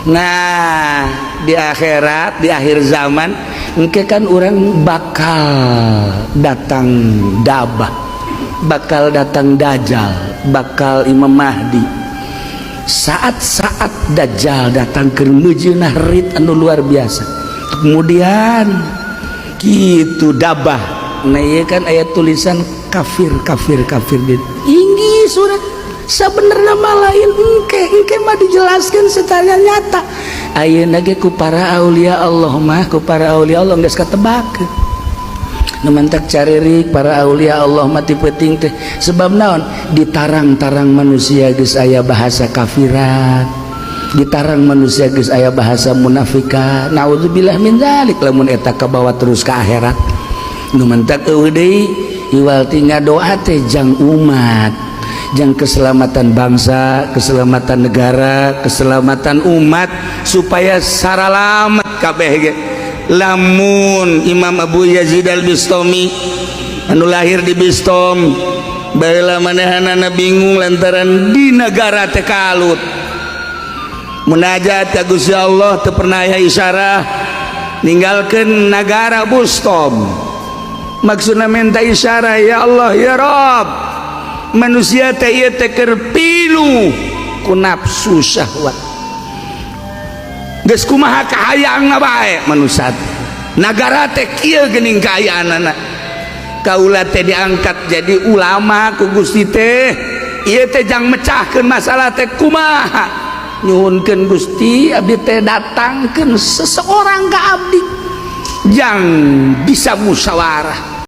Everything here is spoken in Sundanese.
Nah, di akhirat, di akhir zaman engke kan orang bakal datang dabah, bakal datang dajjal, bakal Imam Mahdi. Saat-saat dajjal datang ke mejeunah rit anu luar biasa, kemudian gitu dabah. Nah, iya kan ayat tulisan kafir, kafir, kafir di inggi surat. Sebenarnya mah lain, engke engke mah dijelaskan secara nyata. Ayeuna ge ku para aulia Allah mah, ku para aulia Allah geus katebak. Nu mantak caririk para aulia Allah mah ti peuting teh. Sebab naon? Di tarang-tarang manusia geus aya bahasa kafiran, di tarang manusia geus aya bahasa munafikan. Naudzubillah min dzalik lamun eta kabawa terus ke akhirat. Nu mantak eueuh deui iwal tinggal doa teh jang umat, jang keselamatan bangsa, keselamatan negara, keselamatan umat, supaya saralamat kabeh ge. Lamun Imam Abu Yazid Al-Bistami anu lahir di Bistom baheula, manehanana bingung lantaran di negara teh kalut, munajat ka Gusti Allah teu pernah aya isyarah, ninggalkeun nagara Bustom, maksudna minta isyarah, "Ya Allah, ya Rob, manusia teh ieu teh keur pilu ku nafsu syahwat, geus kumaha kahayangna bae manusia, nagara teh kieu geuning kaayaanana. Kaula teh diangkat jadi ulama ku Gusti teh ieu teh jang mecahkeun masalah teh kumaha? Nyuhunkeun Gusti, abdi teh datangkeun seseorang ka abdi jang bisa musyawarah."